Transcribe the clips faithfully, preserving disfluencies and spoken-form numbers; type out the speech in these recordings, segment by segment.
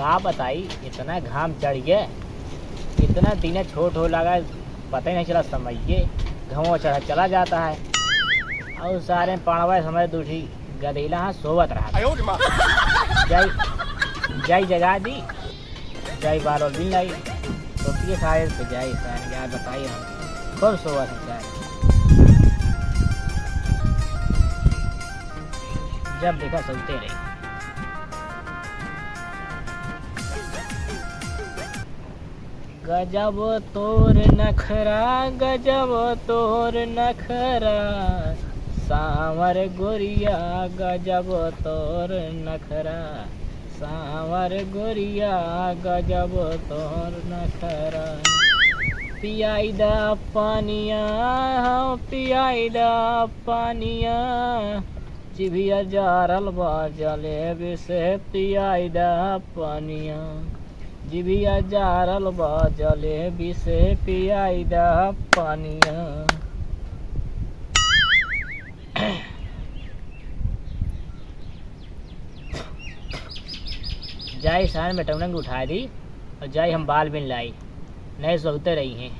का बताई, इतना घाम चढ़ गए, इतना दिन छोट हो लगा, पता ही नहीं चला समय के, घाम चढ़ा चला जाता है। और सारे पड़वा समय दूठी गदेला हाँ सोवत रहा। आयो रे माँ। जाई, जाई जगा दी, जाई बाल और बिन लाई, तो ये सारे तो जाई सारे यार बताई हम, खूब सोवत हैं सारे, जब देखा सोते रही। गजब तोर नखरा, गजब तोर नखरा, साँवर गोरिया, गजब तोर नखरा, साँवर गोरिया, गजब तोर नखरा। पियाई दा पानिया, हाँ, पियाई दा पानिया, जिभिया जारल बा जलेबी से, पियाई दा पानिया। जिभिया जारल बा जलेबी से, पियाई दा पानिया। जाई सारे मेटौनन के उठाई दी और जाई हम बाल बिन लाई, नहीं सोते रही हैं।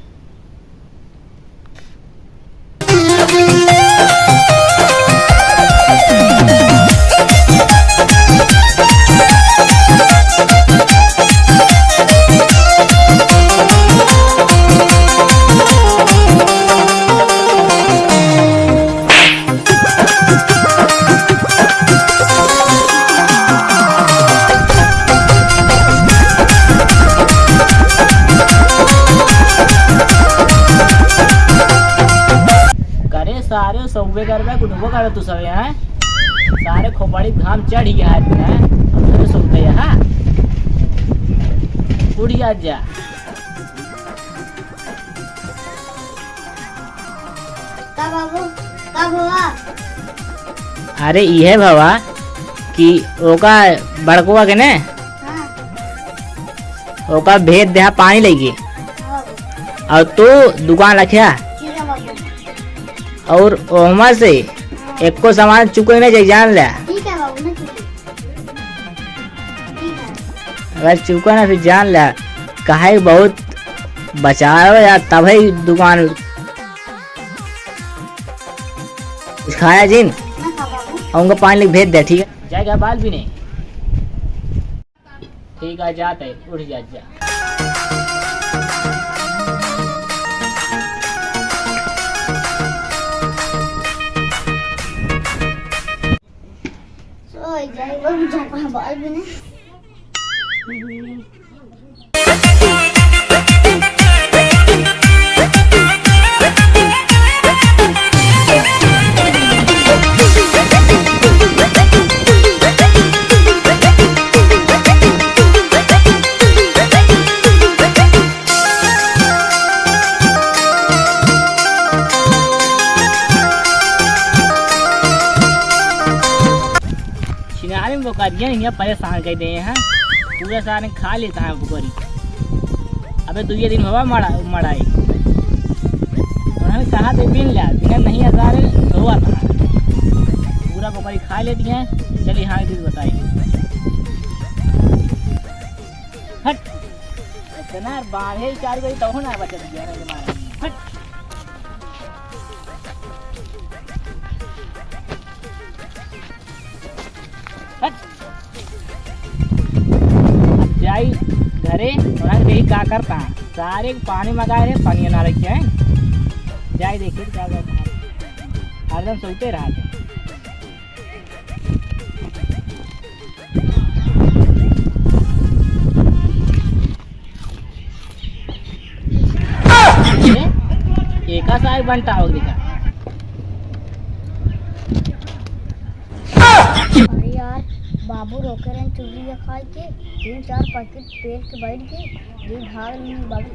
करे सारे सोबे करबे, उठबो करे तू सब यहाँ। सारे खोपड़ी घाम चढ़ गया है इतना, अब सारे सोते यहाँ। उठ जा, जा। का बाबू, का हुआ? अरे इहे भवा कि ओका बड़कवा के ने, हाँ। ओका भेज दे पानी लेके। हाँ बाबू। और तू दुकान रखिया। ठीक है बाबू। और ओहमा से हाँ। एको सामान चुके ना जाए, जान ले। ठीक है बाबू, ना चुके। अगर चुका ना फिर जान ला, काहे बहुत बचावे यार, तबे दुकान कुछ खाया जिन। ना खा बाबू। और उनका पानी लेके भेज दे, ठीक है? जाएगा बाल भी नहीं। ठीक है, जाते, उठ जा, जा। सोई जाई, वो भी झपा बाल भी नहीं। छिनारे में बोकरिया हियाँ परेशान कर दे हैं, पूरा सारे खा लेता है बोकरी। अबे दुइये दिन हुआ मड़ा, मड़ाई। और हमें कहा दे बिन ला, बिना नहीं असारे धोआ था। पूरा बोकरी खा लेती हैं, चलिए हाँ, एक चीज बताइए। हट। इतना बाढ़े चार गई तब ना बचत गया रे मारा। हट। हट। अब जाई घरे, थोड़ा देखी का करता। सारे पानी मंगाए रहे, पानी ना रखे हैं। जाई देखी का करता। हरदम सोते रहा। एका साग बनता हो देखा। अरे यार, बाबू रोके रहे चुगली खाए के, तीन चार पैकेट पेल के बैठ गए, ये भाग नहीं बाबू।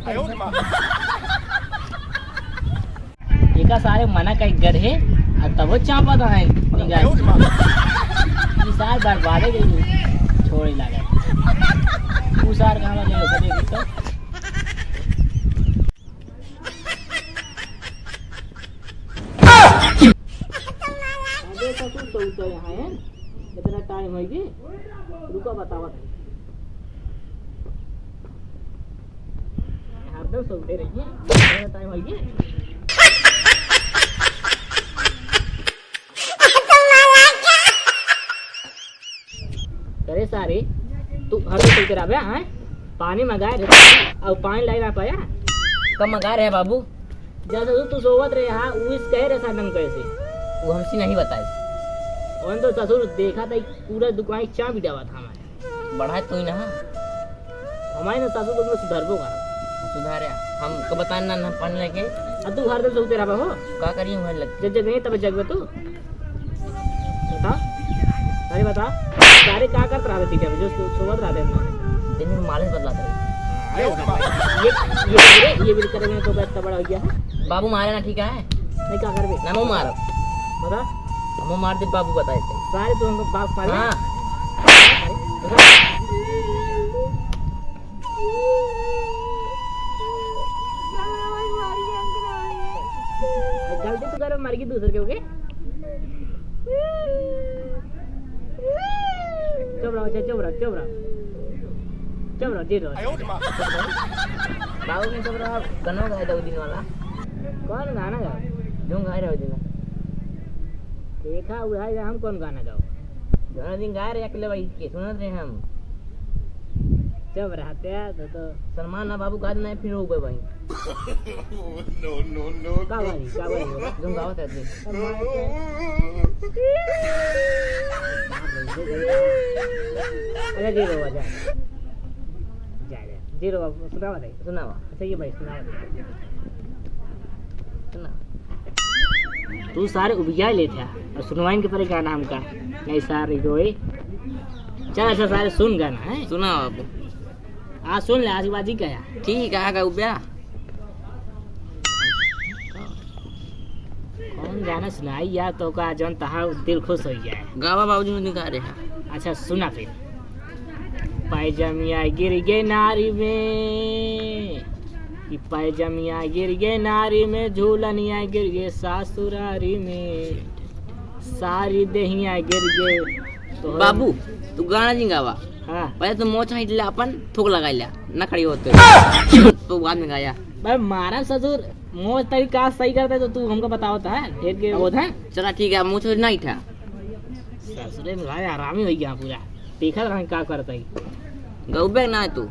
एका सारे मना कई गढ़े, आ तबो चापत है, निगाह। ई सार बर्बादे गई, छोड़े लागे। ऊ सार कहाँ लगे, ओकर देखी तो। अबे ससुर, तो, तो यहाँ है, इतना टाइम है कि रुका, बतावत है। एकदम सो उठे रही है। मेरा टाइम हो गया। अरे सारे, तू हर रोज चलते रहबे, हैं? पानी मंगाए रहे, अब पानी लाई ना पाया। कब मंगाए रहे बाबू? जैसे तू, तू सोवत रहे, हाँ, वो इस कहे रहे साधन कैसे? वो हमसे नहीं बताई। उन तो ससुर देखा था, पूरा दुकान चाबी डावा था हमारे। बढ़ा तू ही ना। हमारे ना सासू तो सुधरबो का। सुधारे, हमको बताना ना पानी लेके। अब तू हर दिन सोते रहबा हो? का करी हूँ लग? जब जगह तब जगबे तू। बता, अरे बता, सारे का करत रहबे तीजा में, जो सो-, सोवत रहबे हम? दिन में मालिश बदलात रही। अरे बता, ये, ये, ये, ये भी करे में तो इतना बड़ा हो गया है। बाबू मारे ना, ठीक है? नहीं, का करबे? ना, मुँह मारो। बता। हम मार दे बाबू, बताए थे। सारे तू हमको बाप मारे? हाँ। गलती तो करे, मर गई दूसर के, ओके? चुप रहो, अच्छा, चुप रहो, चुप रहो। चुप रहो, जी रहो। बाबू में चुप रहो, गाना गाए था वो दिन वाला। कौन गाना गाए? जो गाए रहे वो दिन। देखा, उड़ा जा, हम कौन गाना गाओ? गाना दिन गाए रहे अकेले भाई के, सुनत रहे हम। चुप रहते हैं तो, तो। सलमान ना बाबू गात नहीं, फिर हो गए भाई। No, no, no, का no। भाई, का भाई? तुम गाओ तो दे। अरे जी रहो, जा। जा, जा। जी रहो, सुनावा दे। सुनावा। अच्छा, ये भाई, सुनावा दे। सुना। तू सारे उबिया लेत है और सुनवाइन के परे गाना हमका। नहीं सारे रोए। चल, अच्छा, सारे सुन गाना है। सुना बाबू। आ, सुन ले, आज बाजी का है। ठीक है, आ गए उबिया। कौन गाना सुनाई यार, तो का जौन तहा दिल खुश हो जाए। गावा बाबूजी, मुझे गा रहे हैं। अच्छा, सुना फिर। पैजमिया गिर गए नारी में, कि पैजमिया गिर गए नारी में, झूलनिया गिर गए सासुरारी में, सारी देहिया गिर गए। तो बाबू, तू गाना नहीं गावा। हाँ। पहले तो मोच हाइट ले, अपन थूक लगाई ले, ना खड़ी होते। तो बाद में गाया। भाई, मारा ससुर, मोच तरीका सही करते तो तू हमको बतावत है, ढेर के वो था। चला ठीक है, मोच नहीं था। ससुरे में भाई आरामी हो गया पूरा। देखा रहा का करता है। गौबे ना तू।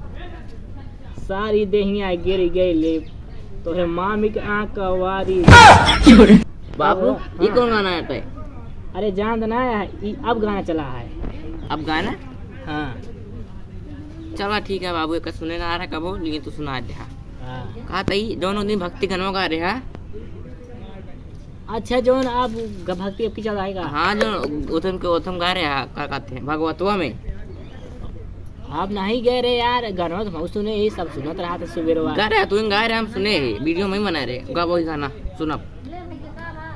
सारी देहिया गिर गई ले, तोहरे मामी के आंख कवारी। बाबू, हाँ। ये कौन गाना है पे? अरे जान ना, ई अब गाना चला है। अब गाना? हाँ। चला ठीक है बाबू, एक सुने ना आ रहा कबो, लेकिन तू सुना दे। हाँ। कहा तई दोनों दिन भक्ति गनवा गा रहे हैं। अच्छा, जौन आप ग-, भक्ति आपकी चलाएगा? हाँ, जो ओथम के ओथम गा रहे हैं, का कहते हैं, भगवतवा में। आप नहीं गए रहे यार, गनवा तो हम सुने ही, सब सुनत रहा था सुबेरवा। गा रहे, तू गा रहे, हम सुने ही, वीडियो में ही बना रहे, गा वही गाना, सुनब।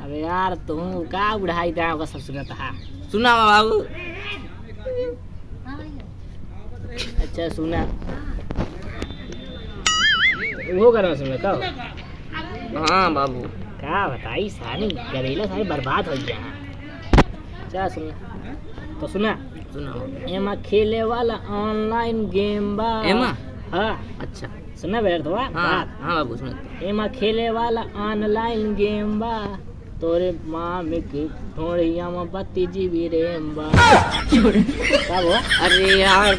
अबे यार, तू का बुढ़ाई दा, ओका सब सुनत हा। सुना बाबू। अच्छा, सुना। वो गाना सुना का? हाँ बाबू। का बताई, सारी गरीला सारी बर्बाद हो गया है। अच्छा, सुना। तो सुना। सुनाओ। एमा खेले वाला online game बा। एमा? हाँ। अच्छा। सुना बेर तो हाँ, बात। हाँ बाबू, सुनत। एमा खेले वाला online game बा। तोरे माँ में के ढोड़िया में बत्तीस GB RAM बा। का बा? अरे यार,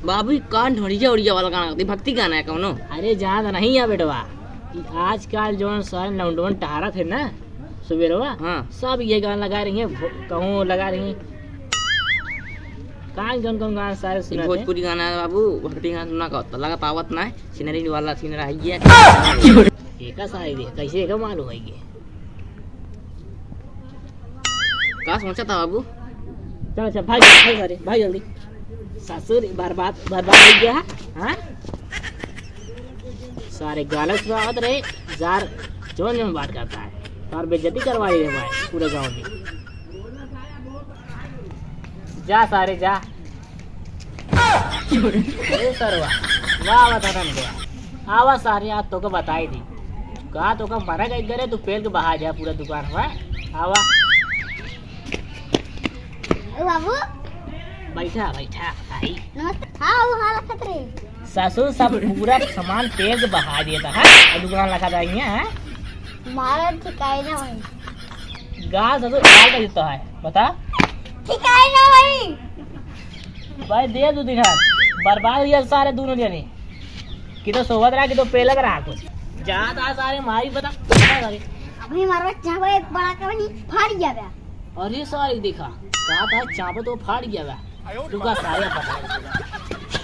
बाबू, ई का ढोड़िया उड़िया वाला गाना गाती? भक्ति गाना है कौनो? अरे, जान नहीं है बेटवा, ई आजकल जौन सारे नौजवान टहरत है ना, सुबेरवा, हाँ। सब ये गाना लगा रही हैं, भो-, कहूँ लगा रही हैं। कहाँ कौन कौन गाना सारे ई सुनाते हैं? भोजपुरी गाना है बाबू, भक्ति गाना सुना का होता, लगा पावत ना है, सिनरी वाला सिनरा है ये। एका सारी दे, कैसे एका मालूम है ये? का सोचा था बाबू? चल, चल, भाग, भाग सारे, भाग जल्दी। ससुर, बर्बाद, बर्बाद हो गया है, हाँ? सारे गाना सुनावत रहे, जार जौन जौन बात करता है। और बेइज्जती करवाई है भाई, पूरे गाँव में। जा सारे, जा। अरे सरवा, वाह, वाह, दादा ने वाह। आवा सारे, आज तोके बताई दी। का तोके मना कही करे, तू पेल के बहा जा पूरा दुकान में। आवा। ओ बाबू। बैठा, बैठा, भाई। नमस्ते। हाँ, वो हाल खतरे। ससुर सब पूरा सामान पेल के बहा दिया था, हैं? और दुकान लगा था यहाँ, हैं? मारा ठिकाई ना भाई। गाल ससुर गाल का देता है, बता। ठिकाई ना भाई। भाई दे दो दिन हाथ, बर्बाद हो गया सारे दोनों जने। कि तो सोवत रहा, कि तो पेलत रहा कुछ। जात आ सारे मारी बता, बता सारे। अभी मारवा चाहवा एक बड़ा का नहीं, फाड़ गया बे। अरे सारे देखा, कहा था चाहवा तो फाड़ गया बे। रुका सारे बता।